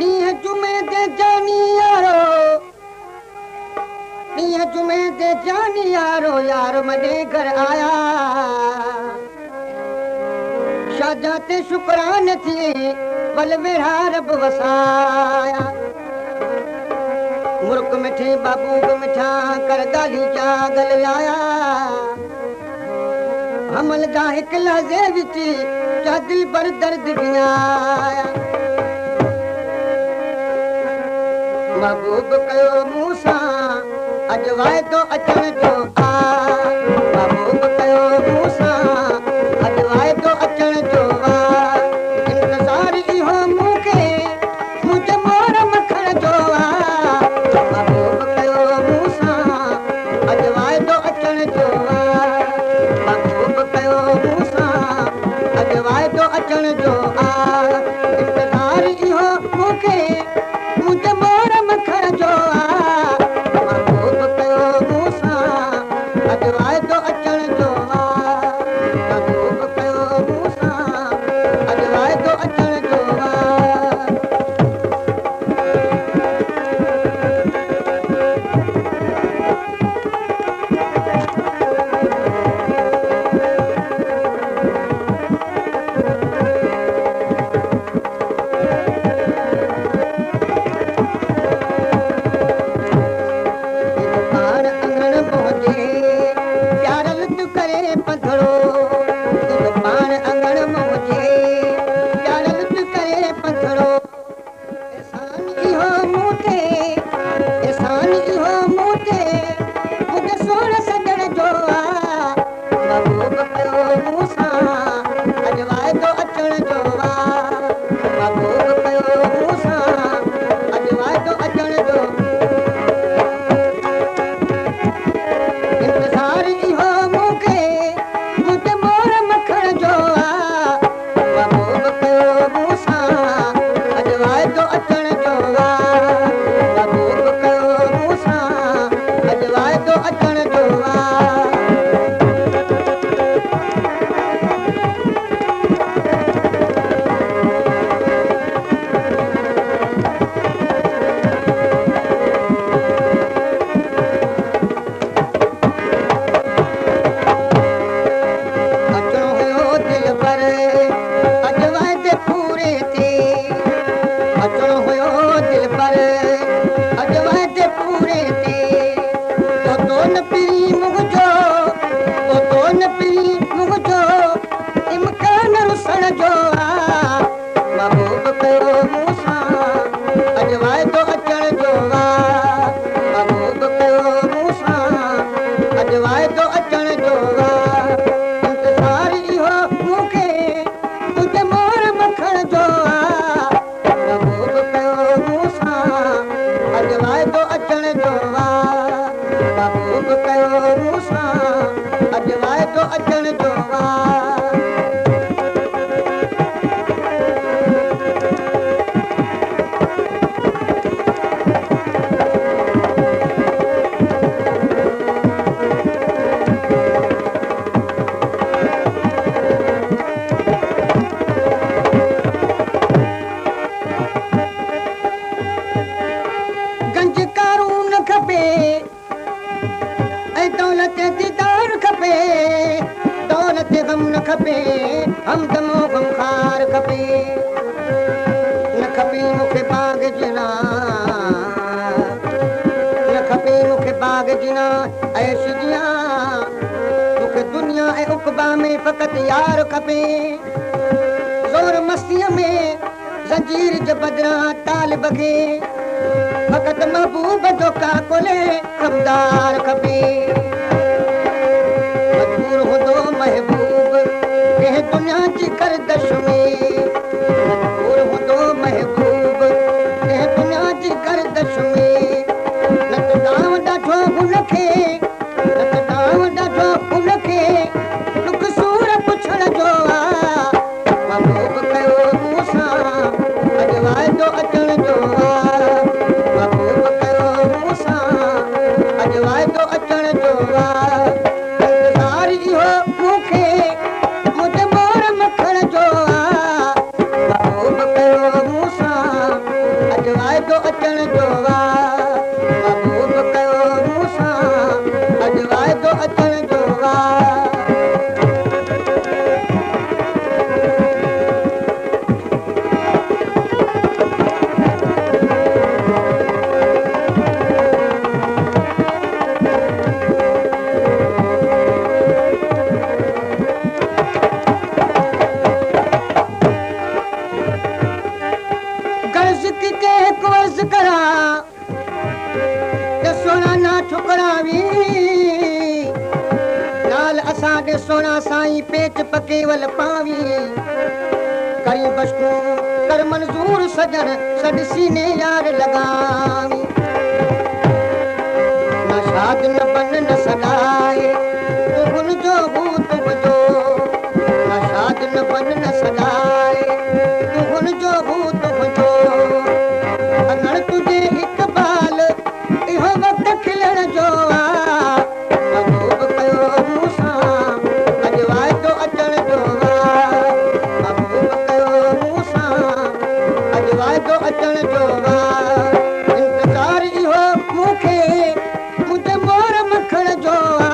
ڏينهن جمعي تي جاني يارو، ڏينهن جمعي تي جاني يارو، يار مڏي گهر آيا. شاجا تي شڪران ٿئي، ول ويڙها رب وسايا. مرڪ مٺي بابو به مٺا، ڪر ڳالهي جا گل ويايا. حمل دا هڪ لحظي وچ چا دل پر درد وڃايا. محبوب ڪيو مون سان اڄ واعدو اچڻ جو آ. محبوب ڪيو مون سان اڄ واعدو اچڻ جو آ. انتظار اهو مون کي منهنجي مور مکڻ جو آ. محبوب ڪيو مون سان اڄ واعدو اچڻ جو آ. محبوب ڪيو مون سان اڄ واعدو اچڻ جو آ. انتظار اهو مون کي منهنجي مور مکڻ جو آ. محبوب ڪيو مون سان اڄ واعدو اچڻ جو آ. محبوب ڪيو مون سان اڄ واعدو اچڻ جو آ. پاڻ اڱڻ منهنجي پيارل تون ڪري پنڌڙو. پاڻ اڱڻ منهنجي پيارل تون ڪري پنڌڙو. احسان اهو مون تي، احسان اهو مون تي منهنجي سهڻي سڄڻ جو آ. محبوب ڪيو مون سان اڄ واعدو اچڻ جو آ. محبوب ڪيو مون سان اڄ واعدو اچڻ جو. انتظار اهو مون کي منهنجي مور مکڻ جو آ. محبوب ڪيو مون سان اڄ واعدو اچڻ جو آ. محبوب ڪيو مون سان اڄ واعدو اچڻ جو آ. اچڻو هيو دل پر اڄ واعدي پوري تي. اچڻو هيو دل پر اڄ واعدي پوري تي. پوتو نه پرين منهنجو، پوتو نه پرين منهنجو امڪان رسڻ جو آ. محبوب ڪيو مون سان اڄ واعدو اچڻ جو آ. محبوب ڪيو مون سان اڄ واعدو اچڻ جو آ. انتظار اهو مون کي منهنجي مور مکڻ جو آ. محبوب ڪيو مون سان اڄ واعدو اچڻ جو آ. محبوب ڪيو مون سان اڄ واعدو اچڻ جو آ. گنج قارون کپي ۽ دولت ديدار کپي. دولت غم نه کپي، همدم غمخوار کپي. نه کپي مون کي باغ جنا، نه کپي مون کي باغ جنا عيش جيان. مون کي دنيا ۽ عقبيٰ ۾ فقط يار کپي. زور مستيءَ ۾ زنجير جي بدران طالب کي فقط محبوب جو ڪاڪل خمدار کپي. مجبور هوندو محبوب ڪنهن دنيا جي گردش ۾. مجبور هوندو محبوب ڪنهن دنيا جي گردش ۾. نه ته دانءُ ڏاڍو هن کي، نه ته دانءُ ڏاڍو هن کي ڏک سور پڇڻ جو آ. محبوب ڪيو مون سان اڄ واعدو اچڻ جو آ. محبوب ڪيو مون سان اڄ واعدو اچڻ جو آ. انتظار اهو مون کي منهنجي مور مکڻ جو آ. رزق کي هڪ عرض ڪران ته سهڻا نه ٺڪراوين. نال اسان ڏي سهڻا سائين پيچ پڪي ول پاوين. ڪرين بس تون ڪر منظور سڄڻ سڏ سيني يار لڳاوين. نه شاد نه بن نه سڏائي تون هن جو هو تنهنجو. نه شاد نه بن نه سڏائي تون هن جو هو تنهنجو. اڱڻ تنهنجي اقبال اهو وقت کلڻ جو آ. محبوب ڪيو مون سان اڄ واعدو اچڻ جو آ. محبوب ڪيو مون سان اڄ واعدو اچڻ جو آ. انتظار اهو مون کي منهنجي مور مکڻ جو آ.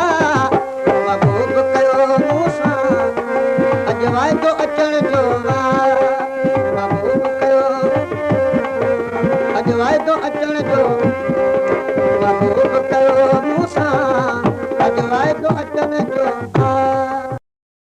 محبوب ڪيو مون سان اڄ واعدو اچڻ جو آ.